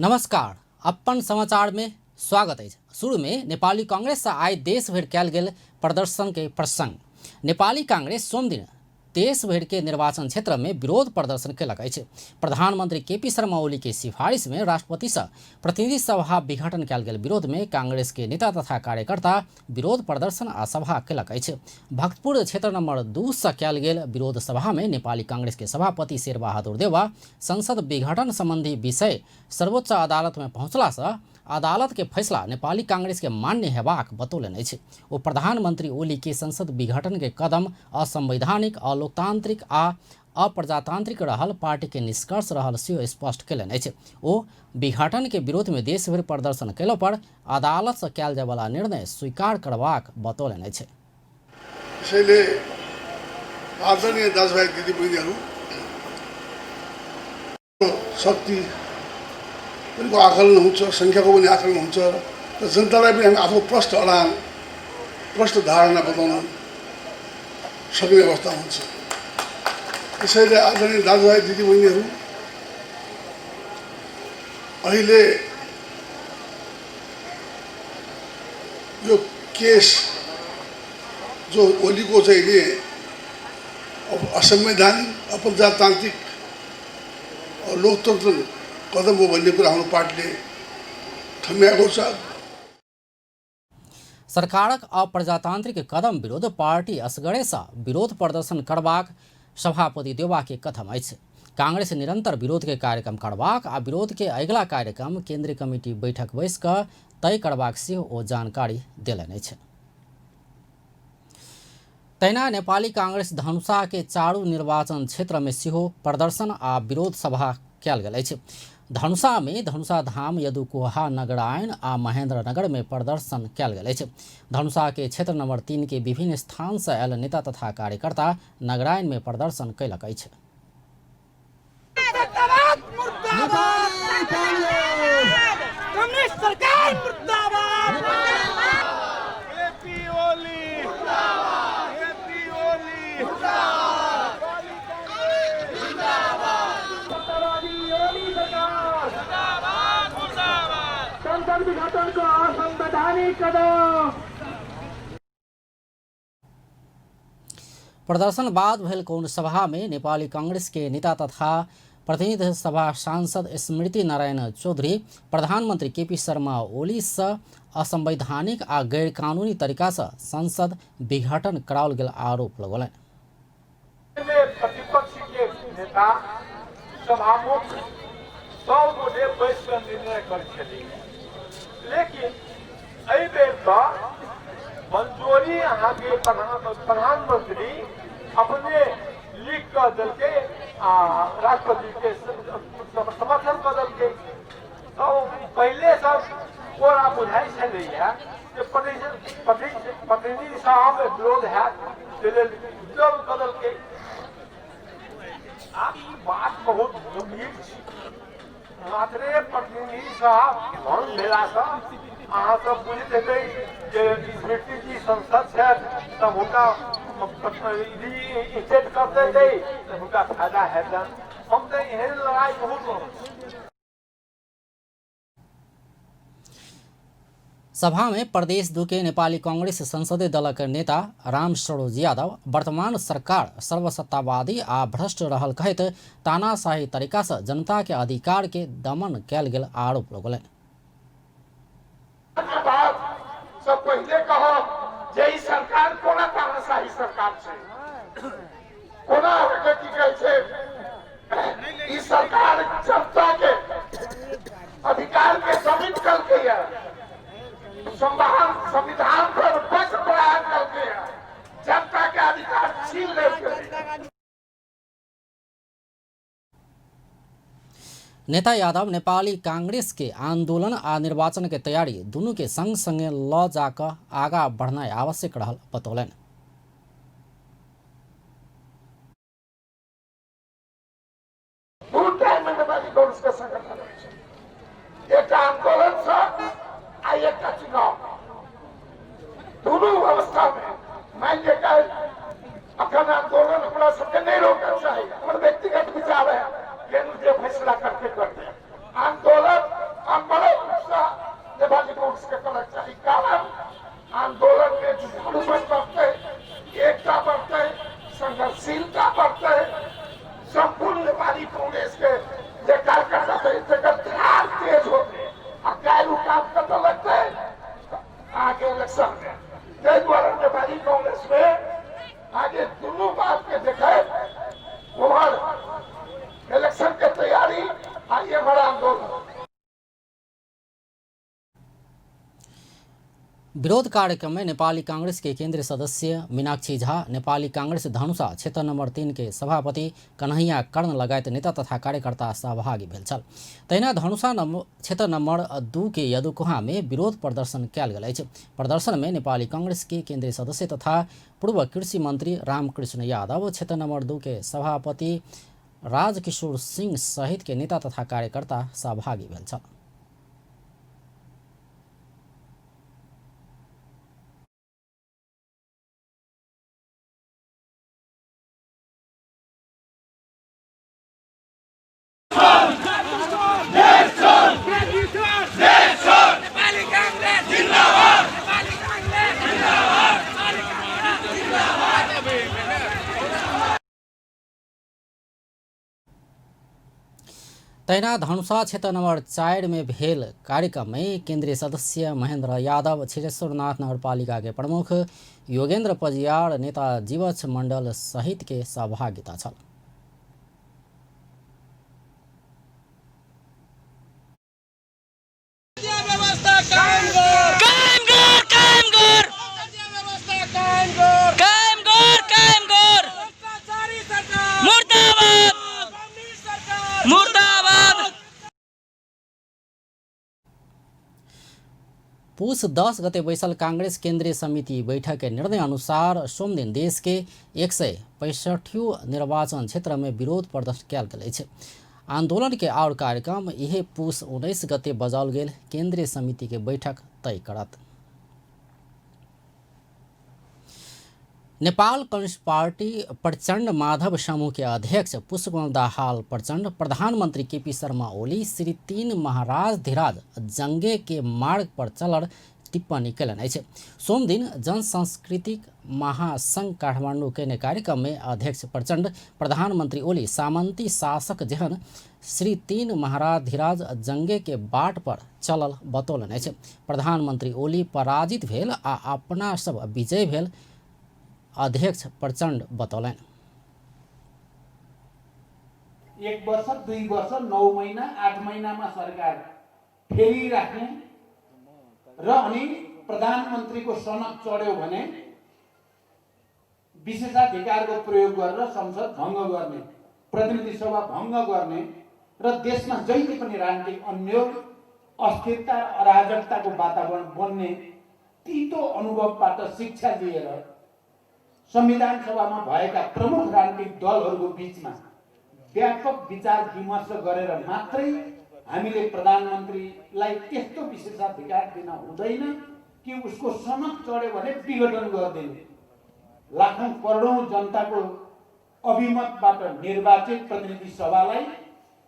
नमस्कार, अपन समाचार में स्वागत अछि। शुरू में नेपाली कांग्रेस से आइ देश भरि कयल गेल प्रदर्शन के प्रसंग। नेपाली कांग्रेस सोमदिन देश भरि के निर्वाचन क्षेत्र में विरोध प्रदर्शन केलक अछि। प्रधानमंत्री केपी शर्मा ओली के सिफारिश में राष्ट्रपति से प्रतिनिधि सभा विघटन कयल गेल विरोध में कांग्रेस के नेता तथा कार्यकर्ता विरोध प्रदर्शन आ सभा केलक अछि। भक्तपुर क्षेत्र नंबर 2 से कयल गेल विरोध सभा में नेपाली कांग्रेस के सभापति शेरबहादुर देउवा संसद विघटन संबंधी विषय सर्वोच्च अदालत में पहुंचला से अदालत के फैसला नेपाली कांग्रेस के मान्य हेबाक बतौलनि अछि। ओ प्रधानमंत्री ओली के संसद विघटन के कदम असंवैधानिक, अलोकतांत्रिक आ अप्रजातांत्रिक रहल पार्टी के निष्कर्ष रहल सेहो स्पष्ट केलनि अछि। ओ विघटन के विरोध में देशभरि प्रदर्शन कयला पर अदालत से कयल जायवला निर्णय स्वीकार करबाक बतौलनि अछि। त्यसैले आदरणीय दाजुभाइ दिदीबहिनीहरू, शक्ति को आकलन हुन्छ, सङ्ख्याको पनि आकलन हुन्छ र जनतालाई पनि हामी आफ्नो प्रष्ट अडान, प्रष्ट धारणा बताउन सक्ने अवस्था हुन्छ। त्यसैले आदरणीय दाजुभाइ दिदीबहिनीहरू, अहिले यो केस जो ओलीको चाहिँ नि असंवैधानिक, अप्रजातान्त्रिक, लोकतन्त्र कदम हो भन्ने कुरा हाम्रो पार्टीले ठम्ब्याएको छ। सरकारक अप्रजातांत्रिक कदम विरुद्ध पार्टी असगरे सँ विरोध प्रदर्शन करबाक सभापति देउवा के कथन अछि। कांग्रेस निरंतर विरोध के कार्यक्रम करबाक आ विरोध के अगिला कार्यक्रम केंद्रीय कमिटी बैठक बैस कऽ तय करबाक सेहो ओ जानकारी देलनि अछि। तहिना नेपाली कांग्रेस धनुषा के चारू निर्वाचन क्षेत्र में सेहो प्रदर्शन आ विरोध सभा कयल गेल अछि। धनुषा में धनुषा धाम, यदुकोहा, नगरायण आ महेंद्रनगर में प्रदर्शन कयल गेल अछि। धनुषा के क्षेत्र नंबर 3 के विभिन्न स्थान से आयल नेता तथा कार्यकर्ता नगरायण में प्रदर्शन कयलक अछि। कम्युनिस्ट सरकार मुर्दाबाद। संसद विघटन को असंवैधानिक कदम। प्रदर्शन बाद भेल कौन सभा में नेपाली कांग्रेस के नेता तथा प्रतिनिधि सभा सांसद स्मृति नारायण चौधरी प्रधानमंत्री केपी शर्मा ओली से असंवैधानिक आ गैरकानूनी तरीका से संसद विघटन कराओल गेल आरोप लगौलनि। प्रतिपक्ष के नेता सभामुख सब गोटे बैस कऽ निर्णय करै छलियै, लेकिन एहि बेर तऽ मंजूरी अहाँके प्रधानमंत्री अपने लिख कऽ देलकै आ राष्ट्रपतिके समर्थन कऽ देलकै। तऽ पहिले सब ओकरा बुझाइ छलैए जे प्रतिनिधि सभामे विरोध हैत, ताहि लेल विरोध कऽ देलकै। आब ई बात बहुत गम्भीर छै। मात्रे प्रतिनिधि सभा भंग भेलासँ अहाँ सब बुझैत हेबै जे स्मृति जी संसद छथि तऽ हुनका स्टेट कर देतै तऽ हुनका फायदा हेतनि। हम तऽ एहन लड़ाइ बहुत लड़ै छी। सभा में प्रदेश 2 के नेपाली कांग्रेस संसदीय दलक नेता राम सरोज यादव वर्तमान सरकार सर्वसत्तावादी आ भ्रष्ट रहल कहैत तानाशाही तरीका से जनता के अधिकार के दमन कयल गेल आरोप लगौलनि। सब पहिले कहब जे ई सरकार कोना तानाशाही सरकार छै, कोना अहाँके की कहै छै, ई सरकार जनता के अधिकार के दमित कलकै, संविधान पर वज्र प्रहार कलकै, जनता के अधिकार छीन लेलकै। नेता यादव नेपाली कांग्रेस के आंदोलन आ निर्वाचन के तैयारी दुनू के संग संगे ल जाकऽ आगा बढ़नाइ आवश्यक रहल बतौलनि। दू टाइम नेपाली कांग्रेस के संगठन होइ छै, एकटा आंदोलन सँ आ एकटा चुनाव। दुनू अवस्था में मानि लिअ काल्हि अखन आंदोलन हमरा सबके नहि रोकक चाही। हमर व्यक्तिगत विचार है, केन्द्र जे फैसला करते करते आंदोलन इलेक्शन में। ताहि दुआरे नेपाली कांग्रेस में आगे दुनू बात के देखैत उम्हर इलेक्शन के तैयारी आ एम्हर आंदोलन। विरोध कार्यक्रम में नेपाली कांग्रेस के केंद्रीय सदस्य मीनाक्षी झा, नेपाली कांग्रेस धनुषा क्षेत्र नंबर 3 के सभापति कन्हैया कर्ण लगायत नेता तथा कार्यकर्ता सहभागी भेल छल। तहिना धनुषा क्षेत्र नंबर 2 के यदुकुहा में विरोध प्रदर्शन कयल गेल अछि। प्रदर्शन में नेपाली कांग्रेस के केंद्रीय सदस्य तथा पूर्व कृषि मंत्री रामकृष्ण यादव, क्षेत्र नंबर 2 के सभापति राजकिशोर सिंह सहित के नेता तथा कार्यकर्ता सहभागी भेल छल। तहिना धनुषा क्षेत्र नंबर 4 में भेल कार्यक्रम में केंद्रीय सदस्य महेंद्र यादव, क्षीरेश्वरनाथ नगरपालिका के प्रमुख योगेंद्र पजियार, नेता जीवछ मंडल सहित के सहभागिता छल। पुस 10 गते बैसल कांग्रेस केंद्रीय समिति बैठक के निर्णय अनुसार सोमदिन देश के 165 निर्वाचन क्षेत्र में विरोध प्रदर्शन कयल गेल अछि। आंदोलन के और कार्यक्रम इहे पुस 19 गते बजाओल गेल केंद्रीय समिति के बैठक तय करत। नेपाल कम्युनिस्ट पार्टी प्रचण्ड माधव समूह के अध्यक्ष पुष्पकमल दाहाल प्रचण्ड, प्रधानमंत्री केपी शर्मा ओली श्री 3 महाराज धीराज जंगे के मार्ग पर चलल टिप्पणी कयलनि अछि। सोमदिन जनसांस्कृतिक महासंघ काठमांडू केने कार्यक्रम में अध्यक्ष प्रचण्ड प्रधानमंत्री ओली सामंती शासक जेहन श्री 3 महाराज धीराज जंगे के बाट पर चलल बतौलनि अछि। प्रधानमंत्री ओली पराजित भेल आ अपना सब विजय भेल अध्यक्ष प्रचण्ड बतौलनि। 1 वर्ष 2 वर्ष 9 महिना 8 महिनामा सरकार फेरिराख्ने र अनि प्रधानमन्त्रीको सनक चढ्यो भने विशेषाधिकारको प्रयोग गरेर संसद भङ्ग गर्ने, प्रतिनिधि सभा भङ्ग गर्ने र देशमा जहिले पनि राजनीतिक अन्यल, अस्थिरता, अराजकताको वातावरण बन्ने तितो अनुभवबाट शिक्षा लिएर संविधान सभामा भएका प्रमुख राजनीतिक दलहरूको बीचमा व्यापक विचार विमर्श गरेर मात्रै हामीले प्रधानमन्त्रीलाई त्यस्तो विशेषाधिकार दिन हुँदैन कि उसको सनक चढ्यो भने विघटन गरिदिने। लाखौं करोडौं जनताको अभिमतबाट निर्वाचित प्रतिनिधि सभालाई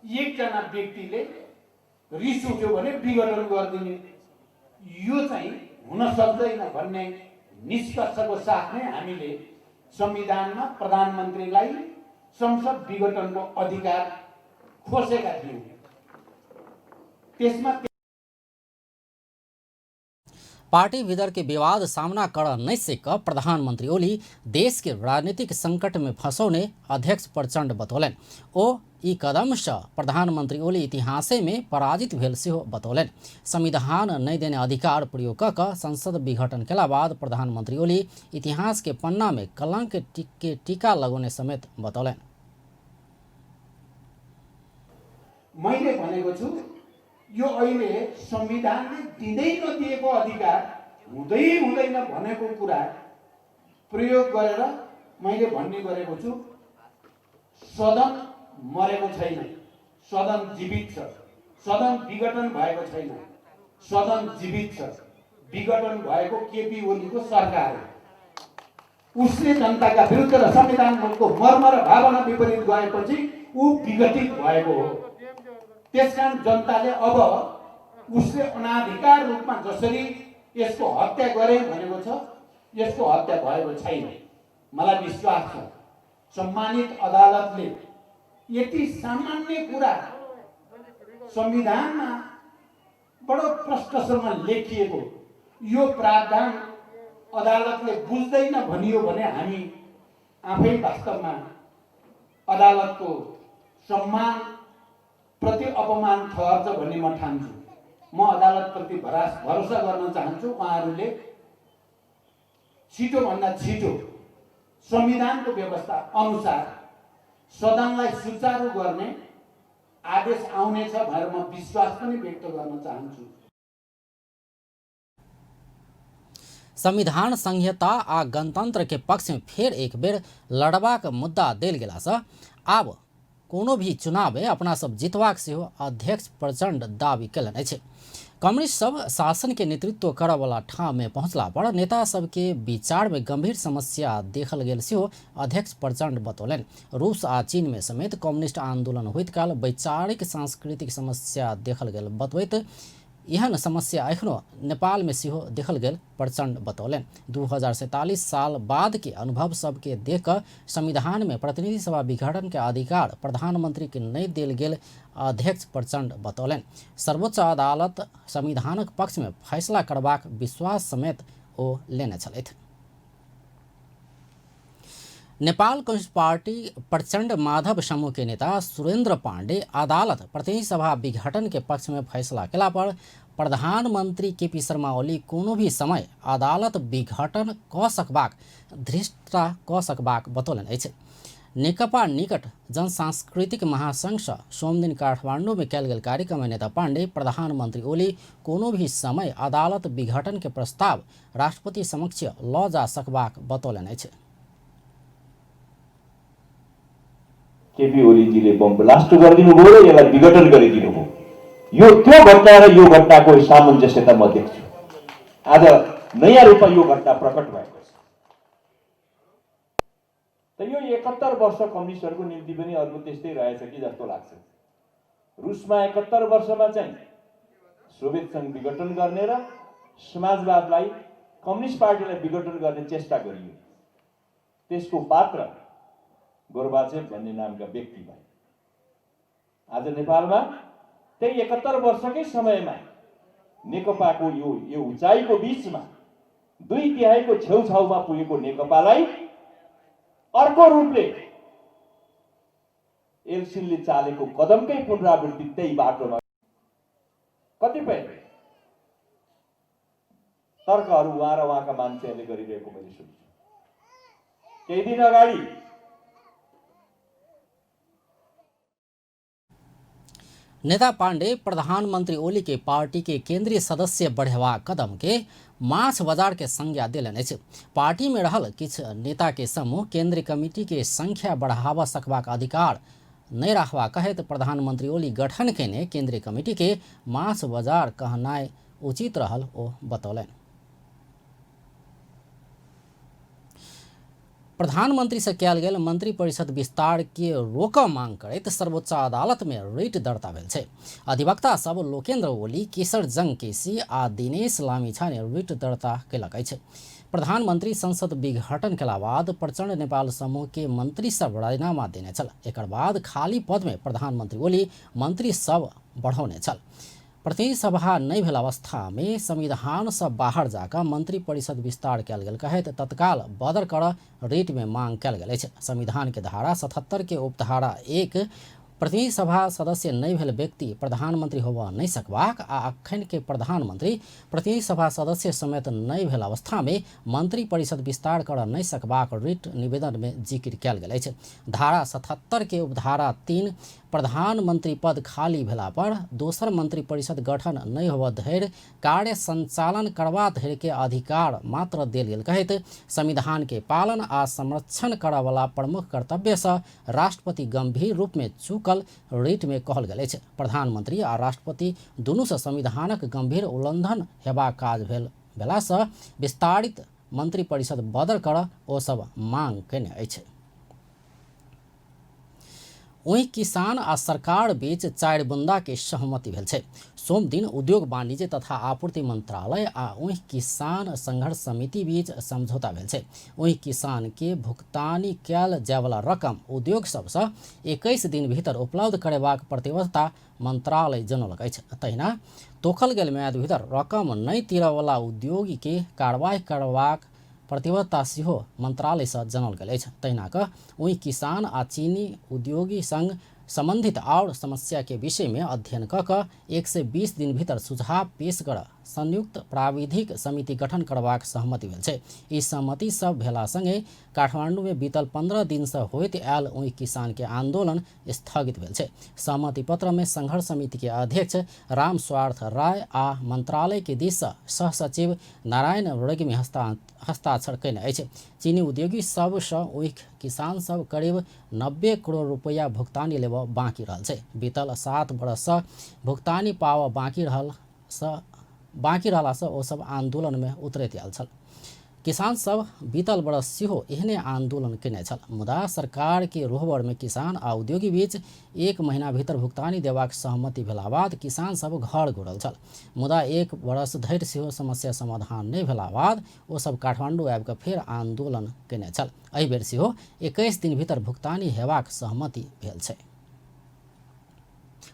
एकजना व्यक्तिले रिस उठ्यो भने विघटन गरिदिने, यो चाहिँ हुन सक्दैन भन्ने निष्कर्षको साथ नै हामीले संविधानमा प्रधानमन्त्रीलाई संसद विघटनको अधिकार खोसेका थियौँ। त्यसमा पार्टी भीतर के विवाद सामना कर नहीं सक प्रधानमंत्री ओली देश के राजनीतिक संकट में फंसौने अध्यक्ष प्रचण्ड बतौलनि। ओ ई कदम से प्रधानमंत्री ओली इतिहासे में पराजित भेल सेहो बतौलनि। संविधान नहीं देने अधिकार प्रयोग क कऽ संसद विघटन केला बाद प्रधानमंत्री ओली इतिहास के पन्ना में कलंक के टीका लगौने समेत बतौलनि। मैले भनेको छु यो अहिले संविधानले दिँदै नदिएको अधिकार हुँदै हुँदैन भनेको कुरा प्रयोग गरेर मैले भन्ने गरेको छु, सदन मरेको छैन, सदन जीवित छ, सदन विघटन भएको छैन, सदन जीवित छ। विघटन भएको केपी ओलीको सरकार हो। उसले जनताका विरुद्ध र संविधानको मर्म र भावना विपरीत गएपछि ऊ विघटित भएको हो। त्यसकारण जनताले अब उसले अनाधिकार रूपमा जसरी यसको हत्या गरे भनेको छ, यसको हत्या भएको छैन। मलाई विश्वास छ सम्मानित अदालतले यति सामान्य कुरा संविधानमा बडो प्रष्टसँग लेखिएको यो प्रावधान अदालतले बुझ्दैन भनियो भने हामी आफै वास्तवमा अदालतको सम्मान प्रति अपमान ठहर्छ भन्ने म ठान्छु। म अदालतप्रति भरोसा गर्न चाहन्छु। उहाँहरूले छिटोभन्दा छिटो संविधानको व्यवस्था अनुसार सदनलाई सुचारू गर्ने आदेश आउनेछ भनेर म विश्वास पनि व्यक्त गर्न चाहन्छु। संविधान संहिता आ गणतंत्र के पक्ष में फेर एक बेर लड़बाक मुद्दा देल गेलासँ आब कोनो भी चुनाव में अपना सब जीतबाक सेहो अध्यक्ष प्रचंड दावी कयलनि अछि। कम्युनिस्ट सब शासन के नेतृत्व करऽवला ठाम में पहुँचला पर नेता सबके विचार में गंभीर समस्या देखल गेल सेहो अध्यक्ष प्रचंड बतौलनि। रूस आ चीन में समेत कम्युनिस्ट आंदोलन होइत काल वैचारिक सांस्कृतिक समस्या देखल गेल बतबैत एहन समस्या एखनो नेपाल में सेहो देखल गेल प्रचंड बतौलनि। 2047 साल बाद के अनुभव सबके देख कऽ संविधान में प्रतिनिधि सभा विघटन के अधिकार प्रधानमंत्री के नहि देल गेल अध्यक्ष प्रचंड बतौलनि। सर्वोच्च अदालत संविधानक पक्ष में फैसला करबाक विश्वास समेत ओ लेने छलथि। नेपाल कम्युनिस्ट पार्टी प्रचंड माधव समूह के नेता सुरेंद्र पांडे अदालत प्रतिनिधि सभा विघटन के पक्ष में फैसला केला पर प्रधानमंत्री केपी शर्मा ओली कोनो भी समय अदालत विघटन कऽ सकबाक धृष्टता कऽ सकबाक बतौलनि अछि। नेकपा निकट जनसांस्कृतिक महासंघसँ सोमदिन काठमांडू में कयल गेल कार्यक्रम में नेता पांडे प्रधानमंत्री ओली कोनो भी समय अदालत विघटन के प्रस्ताव राष्ट्रपति समक्ष लऽ जा सकबाक बतौलनि अछि। केपी ओलीजीले बम ब्लास्ट गरिदिनु भयो र यसलाई विघटन गरिदिनु भयो। यो त्यो घटना र यो घटनाको सामञ्जस्यता म देख्छु। आज नयाँ रूपमा यो घटना प्रकट भएको छ। त यो 71 वर्ष कम्युनिस्टहरूको निम्ति पनि अर्को त्यस्तै रहेछ कि जस्तो लाग्छ। रुसमा 71 वर्षमा चाहिँ सोभियत सङ्घ विघटन गर्ने र समाजवादलाई कम्युनिस्ट पार्टीलाई विघटन गर्ने चेष्टा गरियो। त्यसको पात्र गोर्बाचेभ भन्ने नामका व्यक्ति भए। आज नेपालमा त्यही 71 वर्षकै समयमा नेकपाको यो यो उचाइको बिचमा 2/3 छेउछाउमा पुगेको नेकपालाई अर्को रूपले एलसिनले चालेको कदमकै पुनरावृत्ति त्यही बाटोमा कतिपय तर्कहरू उहाँ र उहाँका मान्छेहरूले गरिरहेको मैले सुन्छु। केही दिन अगाडि नेता पांडे प्रधानमंत्री ओली के पार्टी के केंद्रीय सदस्य बढ़ेबाक कदम के माछ बाजार के संज्ञा देलनि अछि। पार्टी में रहल किछु नेता के समूह केंद्रीय कमिटी के संख्या बढ़ावा सकबाक अधिकार नहि राखबा कहैत प्रधानमंत्री ओली गठन केने केंद्रीय कमिटी के माछ बाजार कहनाइ उचित रहल ओ बतौलनि। प्रधानमंत्री से कयल गेल मंत्री परिषद विस्तार के रोकऽ मांग करैत सर्वोच्च अदालत में रिट दर्ता भेल छै। अधिवक्ता सब लोकेन्द्र ओली, केशर जंग केसी आ दिनेश लामिछाने रिट दर्ता कयलक अछि। प्रधानमंत्री संसद विघटन केला बाद प्रचंड नेपाल समूह के मंत्री सब राजीनामा देने छल। एकर बाद खाली पद में प्रधानमंत्री ओली मंत्री सब बढ़ौने छल। प्रतिनिधि सभा नहि भेल अवस्था में संविधान से बाहर जाकऽ मंत्री परिषद विस्तार कयल गेल कहैत तत्काल बदर कर रिट में मांग कयल गेल अछि। संविधान के धारा 77 के उपधारा 1 प्रतिनिधि सभा सदस्य नहि भेल व्यक्ति प्रधानमंत्री होबऽ नहि सकबाक आ अखन के प्रधानमंत्री प्रतिनिधि सभा सदस्य समेत नहि भेल अवस्था में मंत्री परिषद विस्तार कर नहि सकबाक रिट निवेदन में जिक्र कयल गेल अछि। धारा 77 के उपधारा 3 प्रधानमंत्री पद खाली भेला पर दोसर मंत्री परिषद गठन नहि होबऽ धरि कार्य संचालन करबा धरि के अधिकार मात्र देल गेल कहैत संविधान के पालन आ संरक्षण करऽवला प्रमुख कर्तव्यसँ राष्ट्रपति गंभीर रूप में चूकल रिट में कहल गेल अछि। प्रधानमंत्री आ राष्ट्रपति दुनूसँ संविधानक गंभीर उल्लंघन हेबाक काज भेल भेलासँ विस्तारित मंत्री परिषद बदर करऽ ओ सब मांग कयने अछि। वहीं किसान आ सरकार बीच 4 बुंदा के सहमति भेल छै। सोमदिन उद्योग वाणिज्य तथा आपूर्ति मंत्रालय आ वहीं किसान संघर्ष समिति बीच समझौता भेल छै। वहीं किसान के भुगतानी कयल जायवला रकम उद्योग सबसँ 21 दिन भीतर उपलब्ध करेबाक प्रतिबद्धता मंत्रालय जनौलक अछि। तहिना तोखल गेल म्याद भीतर रकम नहि तीरऽवला उद्योगी के कार्रवाई करबाक प्रतिबद्धता सेहो मंत्रालय सँ जनल गेल अछि। तहिना कऽ ओहि किसान आ चीनी उद्योगी संग संबंधित आओर समस्या के विषय में अध्ययन कऽ कऽ 120 दिन भीतर सुझाव पेश कर संयुक्त प्राविधिक समिति गठन करबाक सहमति भेल छै। ई सहमति सब भेला संगे काठमांडू में बीतल 15 दिन से होइत आयल ओहि किसान के आंदोलन स्थगित भेल छै। सहमति पत्र में संघर्ष समिति के अध्यक्ष राम स्वार्थ राय आ मंत्रालय के दिस सँ सहसचिव नारायण रेग्मी हस्ताक्षर कयने अछि। चीनी उद्योगी सब सँ ओहि किसान सब करीब 90 करोड़ रुपैया भुगतानी लेबऽ बाँकी रहल छै। बीतल 7 वर्ष सँ भुगतानी पाबऽ बाँकी रहलासँ ओ सब आंदोलन में उतरैत आयल छल। किसान सब बीतल वर्ष सेहो एहने आंदोलन केने छल, मुदा सरकार के रोहबर में किसान आ उद्योगी बीच 1 महीना भीतर भुगतानी देबाक सहमति भेला बाद किसान सब घर घुरल छल। मुदा 1 वर्ष धरि सेहो समस्या समाधान नहि भेला बाद ओ सब काठमांडू आबि कऽ फेर आंदोलन केने छल। एहि बेर सेहो 21 दिन भीतर भुगतानी हेबाक सहमति भेल छै।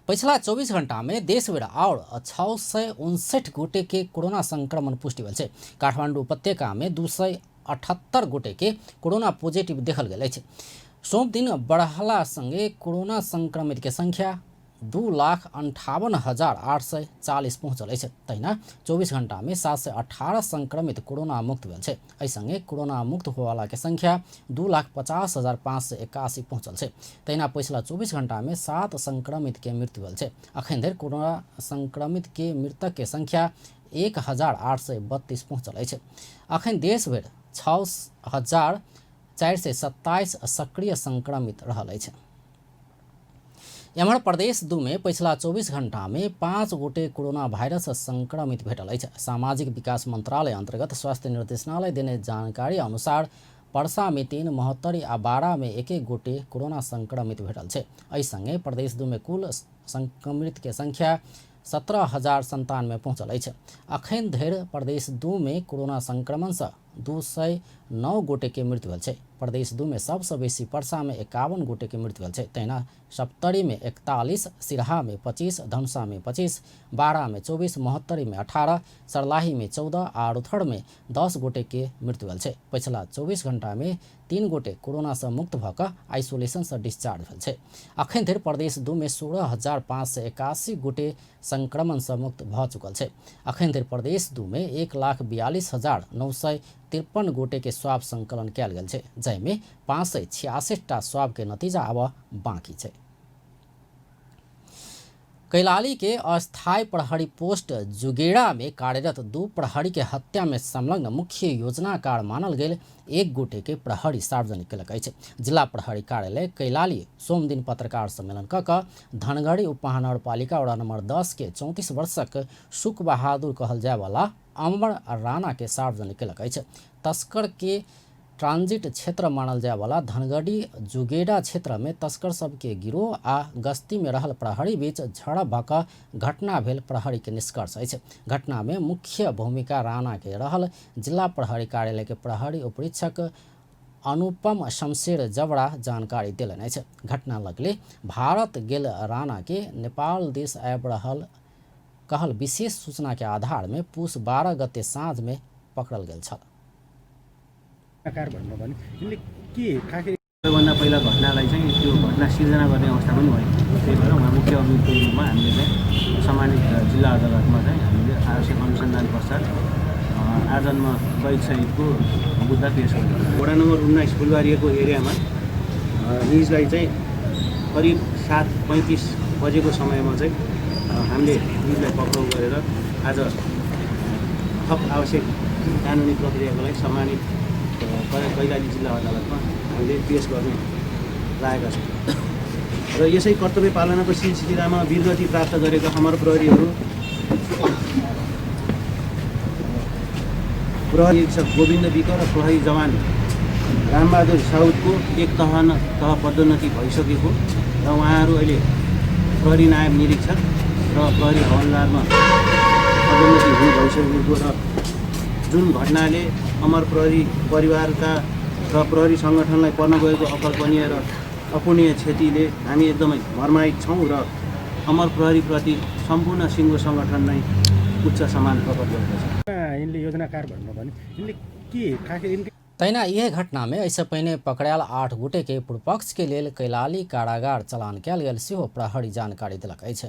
पछिला 24 घंटा में देशभरि आओर 659 गोटे के कोरोना संक्रमण पुष्टि भेल छै। काठमांडू उपत्यका में 278 गोटे के कोरोना पॉजिटिव देखल गेल अछि। सोमदिन बढ़ला संगे कोरोना संक्रमित के संख्या 2,58,840 पहुँचल अछि। तहिना 24 घंटा में 718 संक्रमित कोरोना मुक्त भेल छै। एहि संगे कोरोना मुक्त होवाला के संख्या 2,50,581 पहुँचल छै। तहिना पछिला 24 घंटा में 7 संक्रमित के मृत्यु भेल छै। अखन धरि कोरोना संक्रमित के मृतक के संख्या 1,832 पहुँचल अछि। अखन देशभरि 6,427 सक्रिय संक्रमित रहल अछि। एम्हर प्रदेश 2 में पछिला 24 घंटा में 5 गोटे कोरोना वायरस संक्रमित भेटल अछि। सामाजिक विकास मंत्रालय अंतर्गत स्वास्थ्य निर्देशनालय देने जानकारी अनुसार परसा में 3, महोत्तरी आ 12 में 1-1 गोटे कोरोना संक्रमित भेटल छै। एहि संगे प्रदेश 2 में कुल संक्रमित के संख्या 17,097 पहुँचल अछि। अखन धरि प्रदेश 2 में कोरोना संक्रमण सँ 209 गोटे के मृत्यु भेल छै। प्रदेश 2 में सबसँ बेसी परसा में 51 गोटे के मृत्यु भेल छै। तहिना सप्तरी में 41, सिरहा में 25, धनुषा में 25, बारा में 24, महोत्तरी में 18, सर्लाही में 14 आ रौतहट में 10 गोटे के मृत्यु भेल छै। पछिला 24 घंटा में 3 गोटे कोरोना सँ मुक्त भऽ कऽ आइसोलेशन सँ डिस्चार्ज भेल छै। अखन धरि प्रदेश 2 में 16,581 गोटे संक्रमण सँ मुक्त भऽ चुकल छै। अखन धरि प्रदेश 2 में 1,42,953 गोटे के स्वाब संकलन कयल गेल छै, जाहिमे 566 टा स्वाब के नतीजा आबऽ बाँकी छै। कैलाली के अस्थायी प्रहरी पोस्ट जुगेड़ा में कार्यरत 2 प्रहरी के हत्या में संलग्न मुख्य योजनाकार मानल गेल 1 गोटे के प्रहरी सार्वजनिक केलक अछि। जिला प्रहरी कार्यालय कैलाली सोमदिन पत्रकार सम्मेलन कऽ कऽ धनगढ़ी उपमहानगरपालिका वडा नंबर 10 के 34 वर्षक सुख बहादुर कहल जायवाला अमर राणा के सार्वजनिक केलक अछि। तस्कर के ट्रांजिट क्षेत्र मानल जायवाला धनगढ़ी जुगेड़ा क्षेत्र में तस्कर सबके गिरोह आ गश्ती में रहल प्रहरी बीच झड़प भऽ कऽ घटना भेल प्रहरी के निष्कर्ष अछि। घटना में मुख्य भूमिका राणा के रहल जिला प्रहरी कार्यालय के प्रहरी उपरीक्षक अनुपम शमशेर जबरा जानकारी देलनि अछि। घटना लगले भारत गेल राणा के नेपाल देश आबि रहल कहल विशेष सूचना के आधार में पुस 12 गते साँझ में पकड़ल गेल छल। सबैभन्दा पहिला घटनालाई चाहिँ त्यो घटना सिर्जना गर्ने अवस्था पनि भयो। त्यही भएर उहाँ मुख्य अभियुक्तको रूपमा हामीले चाहिँ सम्मानित जिल्ला अदालतमा चाहिँ हामीले आवश्यक अनुसन्धान पश्चात आजन्म कैदसहितको मुद्दा पेश गर्यौँ। वडा नम्बर 19 फुलबारीको एरियामा निजलाई चाहिँ करिब 7:35 बजेको समयमा चाहिँ हामीले निजलाई पक्राउ गरेर आज थप आवश्यक कानुनी प्रक्रियाको लागि सम्मानित कैलाली जिल्ला अदालतमा हामीले पेश गर्ने लागेका छौँ र यसै कर्तव्य पालनाको सिलसिलामा वीरगति प्राप्त गरेका अमर प्रहरीहरू प्रहरी निरीक्षक गोविन्द विक र प्रहरी जवान रामबहादुर साउदको एक तह पदोन्नति भइसकेको र उहाँहरू अहिले प्रहरी नायब निरीक्षक र प्रहरी हवलदारमा पदोन्नति हुनु भइसकेको र जुन घटनाले अमर प्रहरी परिवारका र प्रहरी सङ्गठनलाई पर्न गएको अकल्पनीय र अपूर्णीय क्षतिले हामी एकदमै मर्माहित छौँ र अमर प्रहरीप्रति सम्पूर्ण सिङ्गो सङ्गठन नै उच्च सम्मान प्रकट गर्दछ। यिनले योजनाकार भन्नु भने यिनले के खास यिनले तहिना इहे घटनामे एहिसँ पहिने पकड़ायल 8 गोटेके पूर्वपक्षके लेल कैलाली कारागार चलान कयल गेल सेहो प्रहरी जानकारी देलक अछि।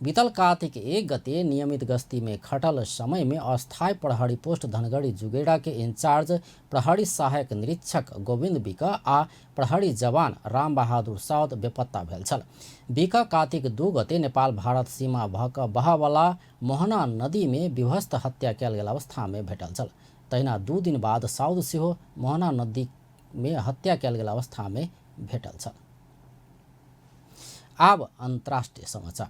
बीतल कार्तिक 1 गते नियमित गश्तीमे खटल समयमे अस्थायी प्रहरी पोस्ट धनगढ़ी जुगेड़ा के इंचार्ज प्रहरी सहायक निरीक्षक गोविंद बिक आ प्रहरी जवान राम बहादुर साउद बेपत्ता भेल छल। बिक कार्तिक 2 गते नेपाल भारत सीमा भऽ कऽ बहवला मोहना नदीमे विभस्त हत्या कयल गेल अवस्थामे भेटल छल। तहिना 2 दिन बाद साउद सेहो मोहना नदीमे हत्या कयल गेल अवस्थामे भेटल छल। आब अंतर्राष्ट्रीय समाचार।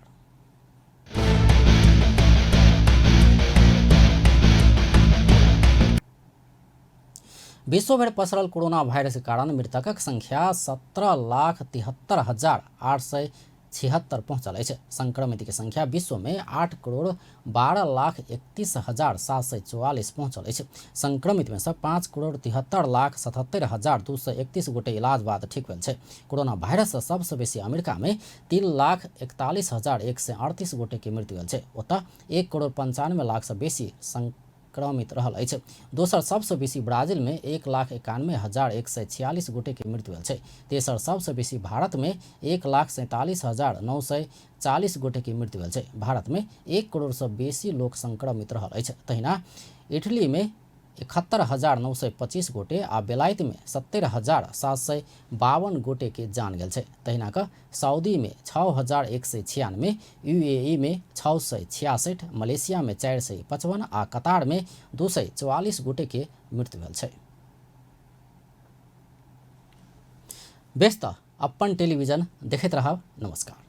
विश्वभरि पसरल कोरोना वायरस के कारण मृतकक संख्या 17,73,876 पहुंचल अछि। संक्रमित के संख्या विश्व में 8,12,31,744 पहुंचल अछि। संक्रमित में से 5,73,77,231 गोटे इलाज बाद ठीक भेल छै। कोरोना वायरस से सबसे बेसी अमेरिका में 3,41,138 गोटे के मृत्यु भेल छै। ओतऽ 1,95,00,000 से बेसी संक्रमित रहल अछि। दोसर सबसे बेसी ब्राजील में 1,91,146 गोटे के मृत्यु भेल छै। तेसर सबसे बेसी भारत में 1,47,940 गोटे के मृत्यु भेल छै। भारत में 1 करोड़ से बेसी लोक संक्रमित रहल अछि। तहिना इटली में 71,925 गोटे आ बेलायत में 70,752 गोटे के जान गेल छै। तहिना क सऊदी में 6,196, यूएई में 666, मलेशिया में 455 आ कतार में 244 गोटे के मृत्यु भेल छै। बेस त अपन टेलीविजन देखैत रहब। नमस्कार।